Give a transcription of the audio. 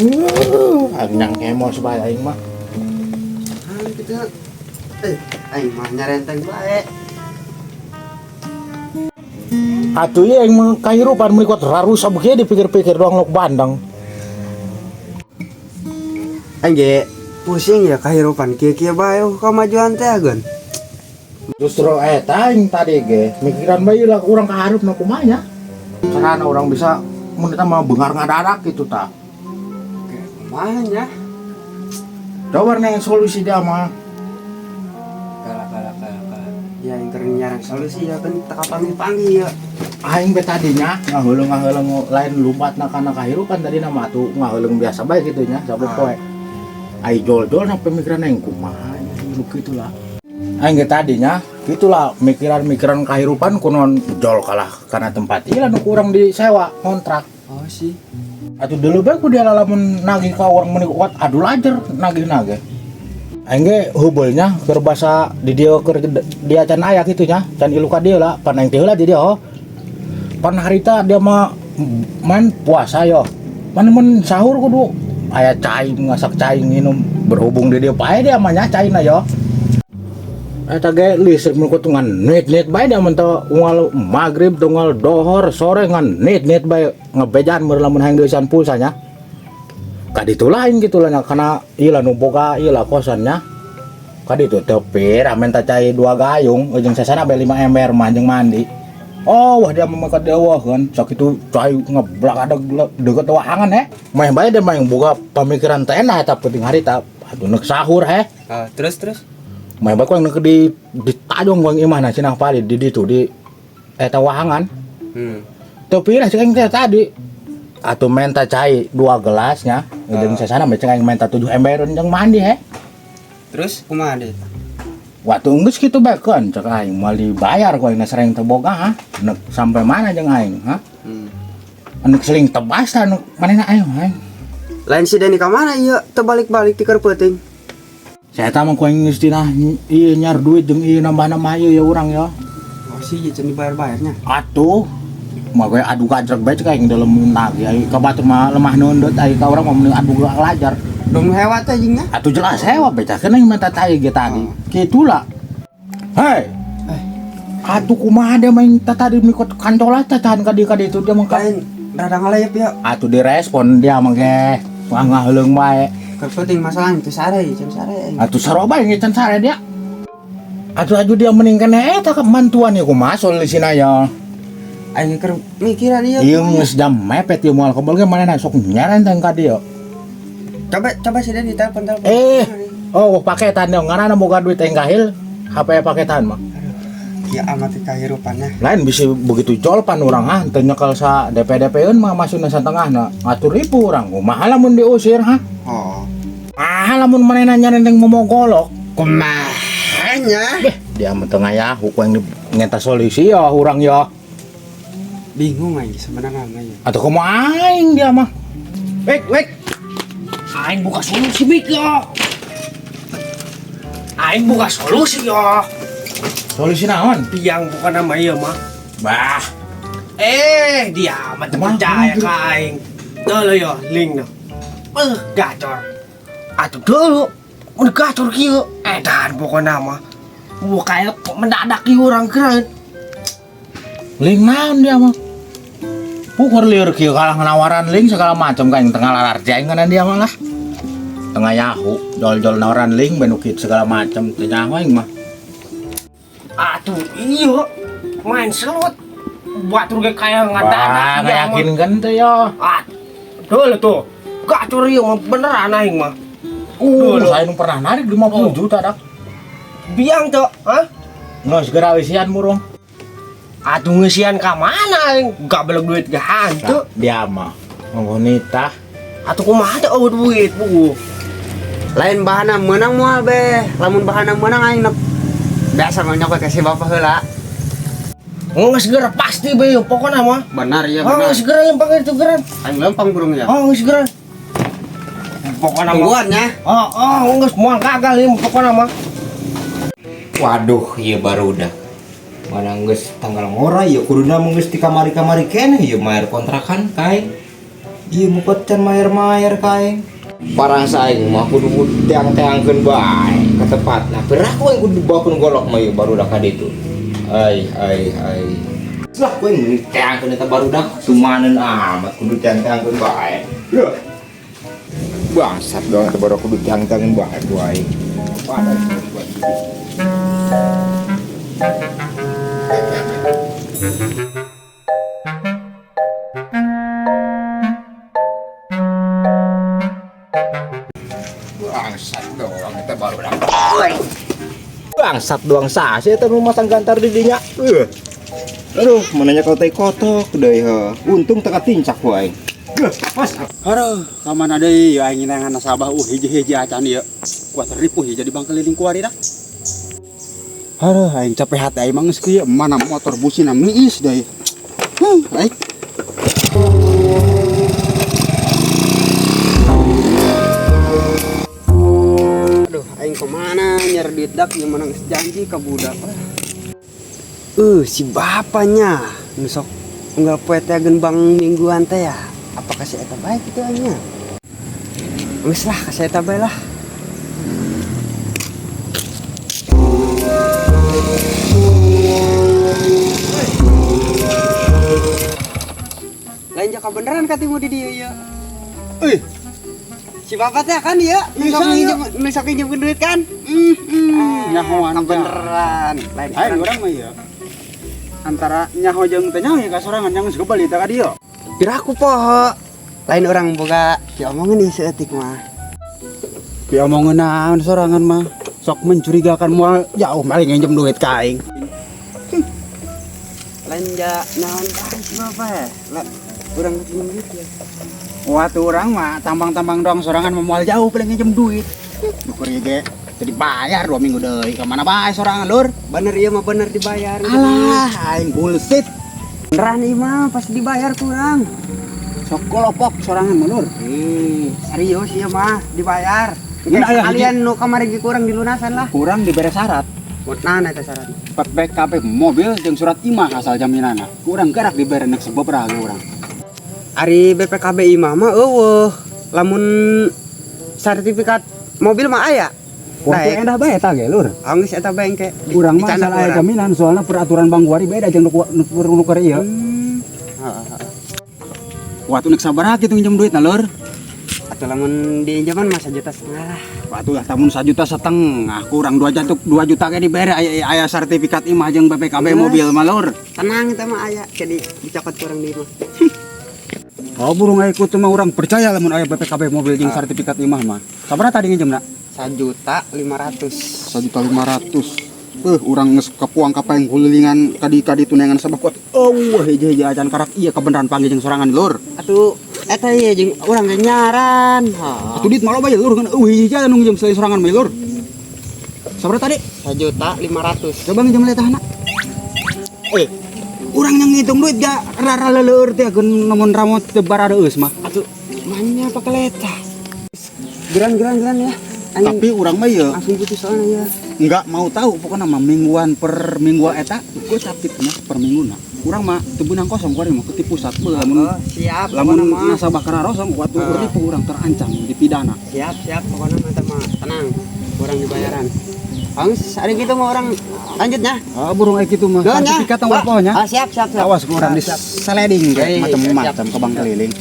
Aing nyang kemo supaya aing mah. Ah, gitu. Eh, aing mah nyarenteng bae. Atuh ieu aing mah kahirupan meuni kuat rarusa begieu dipikir-pikir doang lok bandeng. Aing ge pusing ya kahirupan kieu-kieu bae, oh, kamajuan teh ageun. Justru eta aing tadi ge mikiran bae lah urang kahareup na kumaha nya. Carana urang bisa mun eta mah beunghar ngadadak gitu tah. Kumaha nya? Coba neng solusi dia mah. Kala kala kala kala. Ya aing keur nyaran solusi ya kan teu kapanggih-panggih ya. Aing be tadinya ngaheuleuh ngaheuleuh lain lumpat na kana kahirupan tadi nama tuh ngaheuleuh biasa bae gitu nya sapopoe poe. Ai jol-jol na pemikiran aing kumaha nya nu kitu lah. Aing ge tadinya gitulah mikiran-mikiran kahirupan kunon jol kalah karena tempat ieu lah nu kurang disewa kontrak. Oh sih. Atuh dulu bae ku dia lamun nagih ka urang meuni kuat adu lajer nagih-nagih. Aing ge heubeulnya keur basa di dieu keur dia can aya kitu nya, can ilu ka dieu lah, pan aing teh heula di dieu oh. Pan harita dia mah man puasa yo. Pan mun sahur kudu aya cai ngasak cai nginum berhubung di dieu pae dia mah nya caina yo. Eta ge listrik mun kutu ngan nit-nit bae dia mun teu unggal maghrib tunggal dohor sore ngan nit-nit bae ngebejan meur lamun hayang geusan pulsa nya. Kaditu lain gitu lah nya kana ieu lah nu boga ieu lah kosannya. Kaditu teu pira minta cai dua gayung jeung sasana bae 5 ember mah jeung mandi. Oh, wah dia mah ka dewa kan. Sakitu cai ngeblak ada deket wahangan he. Meh bae dia mah yang boga pamikiran teh enak eta penting harita. Aduh nek sahur he. Ah, terus terus. Meh bae ku nek di tajong ku imahna cenah pali di ditu di eta wahangan. Teu pira cek aing teh tadi. Atuh menta cai dua gelasnya, jeung sasana mah cek aing menta 7 ember jeung mandi he. Terus kumaha deh? Waktu geus kitu bae kan cek aing moal dibayar ku aing sereng teu boga ha. Nek sampai mana jeung aing ha? Anu seling tebas tah anu manehna aing aing. Lain si Deni ka mana ieu teu balik-balik ti keur peuting. Saya mah ku aing geus tina ieu nyar duit jeung ieu nambah-nambah ieu ya urang ya. Oh sih can dibayar-bayarnya. Atuh mah gue adu gajrek bae cek aing dalam nagih aing ka batur mah lemah nundut aing ka urang mah mending adu lajar. Dong hewa teh jeung nya. Atuh jelas hewa beca kan aing minta cai ge tadi. Oh. Kitulah. Hei. Eh. Atuh kumaha dia main tadi mikot kantola tahan ka dieu ka ditu dia mah Lain rada ngalayep ya. Atuh direspon dia mah ge. Wah ngaheuleuh bae. Keur peuting masalah teu sare, can sare. Atuh sarua bae can sare dia. Atuh aju dia mending kene eta ka mantuan ya kumaha solusina ya. Aing keur mikiran ieu. Ieu geus jam mepet ieu moal kebel ge manehna sok nyarenteng ka dieu. Coba coba si Deni telepon telepon. Eh. Oh, paketan dong ngaranna boga duit aing kahil HP paketan mah. Ya amat kahirupannya. Lain bisa begitu jolpan urang ha teu nyekel sa DP-DP-eun mah masukna satengahna ngatur ribu urang kumaha lamun diusir ha. Oh. Ah lamun manehna nyarenteng momogolok. Kumaha nya? Beh, dia mah teu ngayahu ku aing ngeta solusi ya urang ya. Bingung aing sebenarnya mah ya. Atau kumaha aing dia mah. Wek, wek. Aing buka solusi bik yo. Aing buka solusi yo. Solusi naon? Piang bukan nama iya mah. Bah, Eh, dia mah teu Kumaha, percaya kumaha, ka aing. Tuh yo, link no. Eh, gacor. Atuh dulu, mun gacor kieu. Edan pokokna mah. Wah, kayak mendadak ieu urang keren. Link naon dia mah? Pukur lieur kieu kalah nawaran link segala macam kan tengah lalar aing kana dia mah lah. Tengah Yahoo, jol-jol nawaran link benukit segala macam teu nyaho aing mah. Atuh iya, main slot. Batur ge kayak Wah, ngadadak dia mah. ngayakinkeun teh yo. Ah, dulu tuh. Gacor ieu mah beneran aing mah. Dulu. Saya nu pernah narik 50 Oh. juta dak. Biang tuh, hah? Nggak segera isian murung. Atuh ngeusian ka mana aing? Gak belek duit ge hantu. Dia mah ngonita. Atuh kumaha teh eueuh duit bu. Lain bahana menang moal be. Lamun bahana menang aing nek biasa mah nyokot ka si bapak heula. Geus segera pasti be pokona mah. Benar ya Oh, benar. geus segera lempang itu geran. Aing lempang burung ya. Oh, geus segera. Pokona mah. Tungguan nya. Oh, oh, geus moal gagal ieu pokona mah. Waduh, iya baru udah. Mana geus tanggal ngora ya kuduna mah geus di kamari-kamari keneh ieu bayar kontrakan kai. Ieu muka can mayer-mayer ka aing. Parang saing mah kudu teang-teangkeun bae ka tepatna. Piraku aing kudu dibawakeun golok mah ieu barudak ka ditu. Ai ai ai. Lah ku aing meuni teangkeun eta barudak tumaneun amat kudu teang-teangkeun bae. Loh. Bangsat doang eta barudak kudu teang-teangkeun bae ku aing. Padahal buat gitu. Bangsat doang eta barudak. Bangsat doang sah sih eta nu masang gantar di dinya. Aduh, mananya kau tai kotok deui heuh. Untung teu katincak ku aing. Geuh, pas. Aduh, ka mana deui aing nginangan nasabah hiji-hiji acan ieu. Kuat ripuh jadi bang keliling kuari dah. Aduh, aing capek hati aing mah geus kieu, mana motor busina miis deui. Huh, aing. Aduh, aing kemana nyari duit dak yang menang janji ke budak. Si bapaknya nusok unggal poe teh geun bang mingguan teh ya. Apa kasih eta bae kitu aingnya? Geus lah kasih eta bae lah. Lain jaka beneran katimu di dieu ieu. Euy. Si bapak teh kan ieu, nusok nginjem duit kan? Nyahoan beneran. Lain aing urang mah ieu. Antara nyaho jeung teu nyaho ka sorangan yang geus kebali teh ka dieu. Piraku poho. Lain orang boga diomongeun ieu saeutik mah. Diomongeun naon sorangan mah? Sok mencurigakan moal jauh maling nginjem duit ka aing. Lain ja naon bae si bapak ya. Lah urang nginjem duit ya. Waktu orang mah tambang-tambang doang sorangan mah moal jauh paling nginjem duit. Ukur ieu ge jadi bayar 2 minggu deui ka mana bae sorangan lur. Bener ieu mah bener dibayar. Alah aing bullshit. Beneran ieu mah pas dibayar kurang. Sok golopok sorangan mah lur. Serius ieu mah dibayar. Ini aya kalian nu kamari ge kurang dilunasan lah. Kurang dibere syarat. Nah, eta syarat. PPKB mobil jeung surat imah asal jaminanna. Kurang gerak dibere nek sababaraha ge urang. Ari BPKB imah mah eueuh. Lamun sertifikat mobil mah aya. Wah, endah bae eta ge lur. Anggeus eta bae engke. Urang mah asal aya jaminan soalna peraturan Bank Wari beda jeung nu keur ieu. Heeh. Waktu nek sabaraha kitu nginjem duitna lur? Atuh lamun diinjeman mah 1,5 juta lah. Waktu lah tamun 1,5 juta kurang 2 juta 2 juta ge dibere aya sertifikat imah jeung BPKB mobil mah lur. Tenang eta mah aya jadi dicokot kurang di imah. Oh burung aya kutu mah urang percaya lamun aya BPKB mobil jeung sertifikat imah mah. Sabaraha tadi nginjemna? 1.500.000. 1.500.000. Urang geus kapuang kapaeng gulilingan kadi-kadi tunangan sabah kuat. Eueuh hiji-hiji acan karak ieu kebenaran panggil jeung sorangan lur. Atuh eta ieu jeung urang ge nyaran. Atuh duit mah loba ye lur kan eueuh hiji anu nginjem selain sorangan mah lur. Sabaraha tadi? 1.500.000. Coba nginjem letahna. Urang yang ngitung duit ga rara leleur teh geun namun ramot teu baradeus mah. Atuh manya pake letah. Geran-geran ya. Anjing. Tapi urang mah ieu langsung putus soalnya ya. Enggak mau tahu pokoknya mah mingguan per minggu eta gocap tipnya per minggu na. Urang mah teu beunang kosong kuari mah ketipu pusat beuh lamun siap lamun nasabah kararosong waktu ripuh urang terancam dipidana. Siap siap pokoknya mah eta mah tenang urang dibayaran. Angis hari gitu mah orang lanjutnya. Ah burung aya kitu mah sertifikat tanggung jawab nya. Ah siap siap siap. Awas ku urang di sliding kayak macam-macam ke bang keliling.